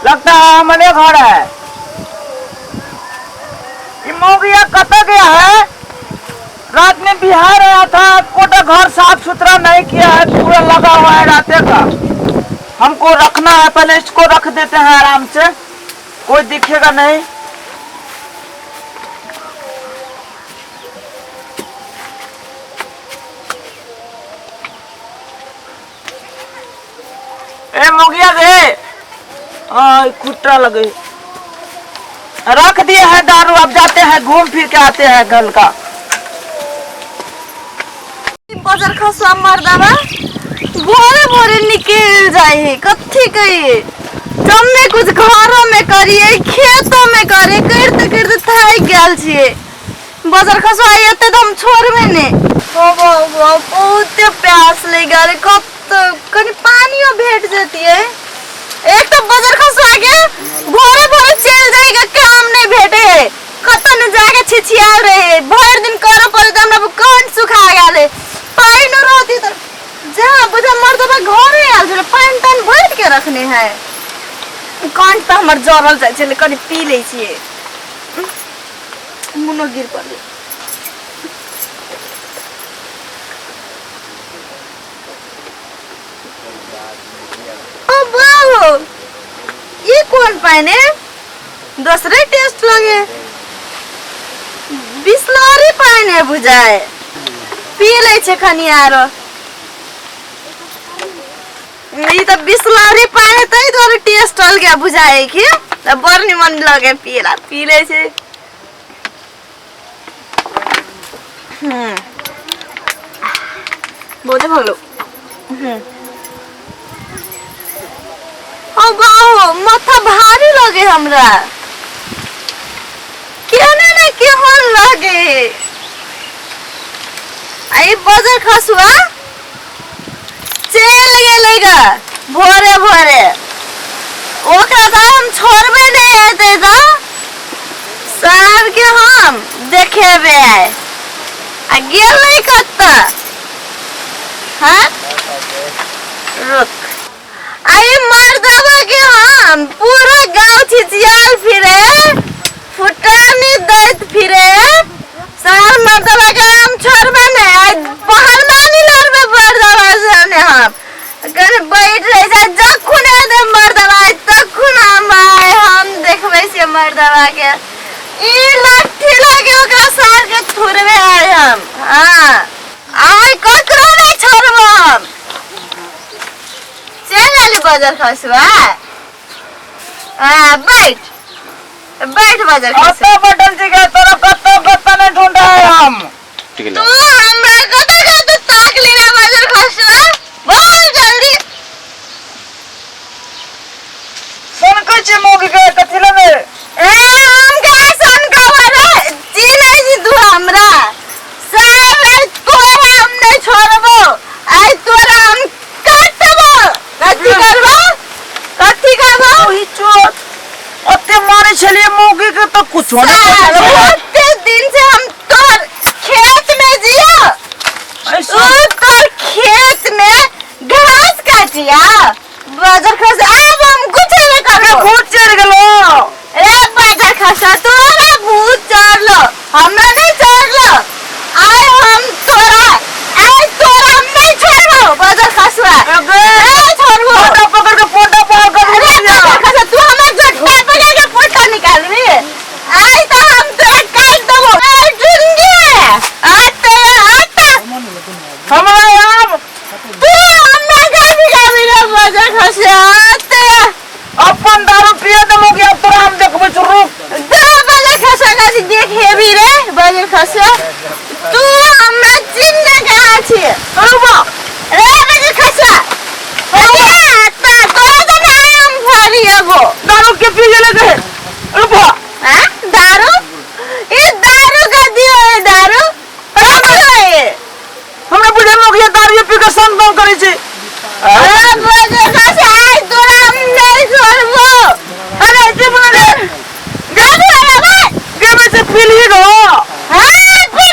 लगता है हमारे घर है। ये मौगिया कत गया है? रात में बिहार आया था, कोटा घर साफ सुथरा नहीं किया है, पूरा लगा हुआ है राते का। हमको रखना है, पहले इसको रख देते हैं आराम से, कोई दिखेगा नहीं। ए मोगिया गे, खुट्टा लगे रख दिए हैं दारू। अब जाते हैं घूम फिर के आते हैं घर का। बजर खसुआ मर्दाबा भोरे भोरे निकल जाए है, कथी कहिए जम्मे कुछ घरों में करिए खेतों में करिए, करते करते थाकि गेल छिए। बजर खसुआ एते तऽ हम छोड़बे ने। ओ बाबा बहुते प्यास लागि गेल, कत कनि पानियो भेट जतियै। एक तऽ बजर खसुआ के भोरे भोरे चलि जाइके काम नहि भेटे है, कतऽ ने जाके छिछियाल रहे, भरि दिन करऽ पड़े तऽ हमरा कंठ सुखा गेल है। पानि रहती तऽ जा बुझा मर्दबा घरे आयल छलै, पानि तानि भरि के रखने है। कंठ तऽ हमर जरल जाइ छलै, कनि पी लै छियै। मुनो गिर पड़लै। ओ बाबू ई कोन पानि है? दोसरे टेस्ट लगे, बिसलरी पानि है बुझाए। पी लै छै कनि आरो। ई तऽ बिसलरी पानि ताहि दुआरे टेस्ट अलगे बुझाए कि तऽ बड़ निमन लगे पियला। पी लै छै। बहुते भऽ गेलौ। ओ बाहो माथा भारी लगे हमरा, केने ने केहन लगे। आ ई बजर खसुआ चलि गेलै ग भोरे भोरे, ओकरा तऽ हम छोड़बे नहि हेतै, तऽ सबके हम देखेबै आइ। आ गेलै कतऽ? हाँ रुक, आ ई मर्दबा के हम पूरा गाँव छिछियाल फिरे, फुटानी दैत फिरे। सार मर्दबा के हम छोड़बे नहि, आइ पहलवानी लड़बे मर्दबा से ने। हम कने बैठ रहे छै, जखन एतै मर्दबा तखन हम आइ हम देखबै से मर्दबा के। ई लट्ठी लगे ओकरा सार के थुरबे आइ हम। हाँ आइ ककरो नहि छोड़बो हम। चलि आली बजर खसुआ। हाँ बैठ बैठ बजर खसुआ। कत्तो बैठल छी गे, तोरा कत्तो कत्तो नहीं ढूंढा है हम। तू हमरा कतऽ कतऽ ताक लेना बजर खसुआ, बोल जल्दी। सनकै छी मौगी के, कथी लेबै? ए हम कहाँ सनकब रे, चिन्है छी तू हमरा। सब आइ तोरा हम नहि छोड़बो, आइ तोरा हम काटबो। कथी करबो, कथी करबो? ओही चोट ओते मारै छलियै मौगी के तऽ कुछो नहि साल, करै। ओते दिन से हम तोर खेत में जियो, ओ तोर खेत में घास काटिया बाजर खस। आब हम कुछ नहीं करबो। भूत चढ़ि गेलो। रे बाजर खसा, तोरा भूत चढ़लो, हमरा नहीं चढ़लो। आय हम तोरा, आय तोरा हम नहीं छोड़बो बाजर खसुआ, नहीं छोड़बो। पोटा पकड़ के पोटा पार कर। अरे बाजर खसुआ, तू हमर जट्टा पकड़ के पोटा निकालबी? आय तो हम तोरा काट देबो। आय ढूंढी आते आते हमरा आब तू हमरा गाबी गाबी रे बाजर खसुआ आते। अपन दारू पिए दे मौगी, अब तोरा हम देखबै छौ, रुक। दे बाजर खसुआ गाछी देख हेबी रे बाजर खसुआ, तू हमरा चिन्ह कहाँ छी? रुबा रे बाजर खसुआ, अरे ता तोरा तो ना हम भरी अबो। दारू के पी गेले गे, रुबा। हाँ दारू, ये दारू का दियो है दारू अरे हमरा बुझे मौगी दारू पी के संग बंद करै छै। अरे बाजर खसुआ, आइ तोरा हम नहीं छोड़बो। अरे ऐसे बोला रे। गाबी वाला भाई गे में से पी लिए गो। हाँ पी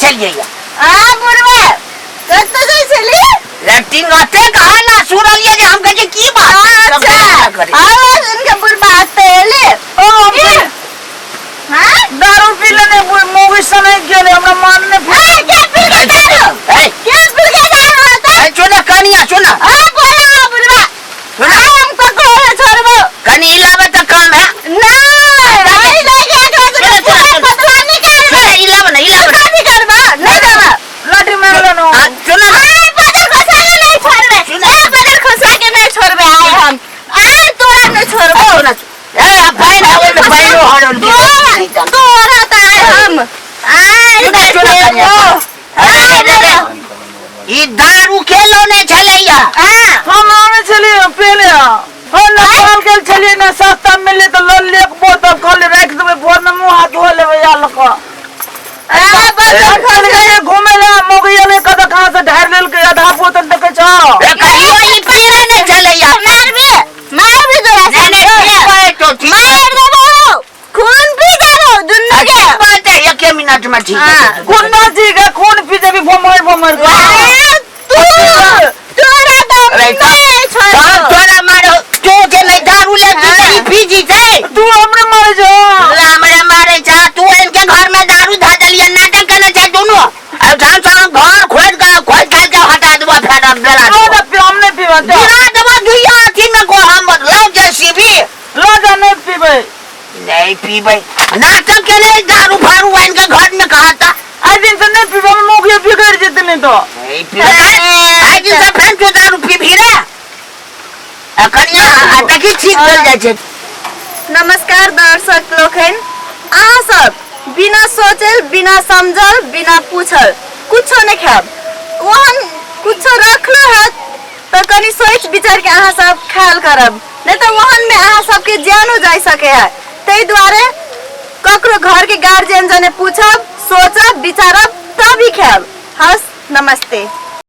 छलियै या। आ बुढ़वा कतऽ जाइ छली लैट्रिन एतेक हल्ला सुनलियै जे हम कहै छियै की बात सब अच्छा हल्ला करै। आवाज उनके बुढ़वा आते एले ओ हम हाँ दारू पी लेने मोगी समय गेले हमरा मारने ए, के पी के दारू ए, के पी के दारू आता ए, सुन कनिया सुन आ बोला बुढ़वा सुन आ हमको कोई छोड़बो कनी इलावे तऽ काम है नहीं नहीं नहीं एकरा सुन, से सुन, पूरा सुन। पतला निकाल सुन इलावे ना इलावे ना कथी करबा नहीं देबा लाठी मार लेनो आ, सुन ना आय बदर खसा के नहीं छोड़बे सुन। ए बदर खसा के नहीं छोड़बे आय हम आय तोरा नहीं छोड़बो सुन ए आ पानि है ओहिमे पानिओ हरल तोरा तोरा त आय हम आय सुन, नहीं सुन, कनिया, छोड़बो सुन। आय अरे, रे, ई दारू के लौने छलैया हां हम आवे छलिए पीले हम नेपाल गेल छलिए ना सस्ता मिलले तऽ लऽ लिअ एक बोतल कहलिए राखि देबै भोर में मुँह हाथ धो लेबै या लऽ कऽ आ बदर चल गेलिए घूमे लए मौगी एलै कतऽ कहाँ से ढारि लेलकै आधा बोतल देखै छौ ए, कहियो ई पीने नहि छलैया मारबे मारबे तोरा नहीं नहीं ठीक बात तो ठीक मार देबो खून पी जाबो दुन्नू के ठीक बात है एक मिनट में ठीक है गुंडा जी के खून पी जेबी भमर भमर के आ, तू तोरा तो अरे, नहीं कहाँ छोड़बो तोरा मारो तू जे नहीं दारू ले पी हाँ। ई पी जी छै तू हमरे मारे जो हमरा मारे छा तू इनके घर में दारू धा देलिए नाटक केने छै दुनू अब जान से हम घर खोज के खोज खाल के हटा देबो फेर हम बेला लो देबो। जा पी हम नहीं पीबा जा गिरा देबो दुइया अथी में को हम लौ जेसीबी लो जा नहीं पीबै नहीं पीबै नाटक केने दारू फारू आनि के घर में कहा था आइ दिन से नहीं पीबै हम मुखिया बिगड़ जेतै नहीं तो नहीं पीबै आइ दिन से फेर तू दारू पीबही रे आ कनिया आ देखी ठीक भेल जाइ छै नमस्कार दर्शक लोकनि अहाँ सब बिना सोचल बिना समझल बिना पूछल कुछो नहि खायब ओहन कुछो रखलो हैत तऽ कनि सोचि विचार के अहाँ सब खायल करब नहि तऽ ओहन में अहाँ सबके जानो जा सके है ताहि दुआरे ककरो घर के गार्जियन जने पूछब सोचब विचारब तभी खायब हस नमस्ते।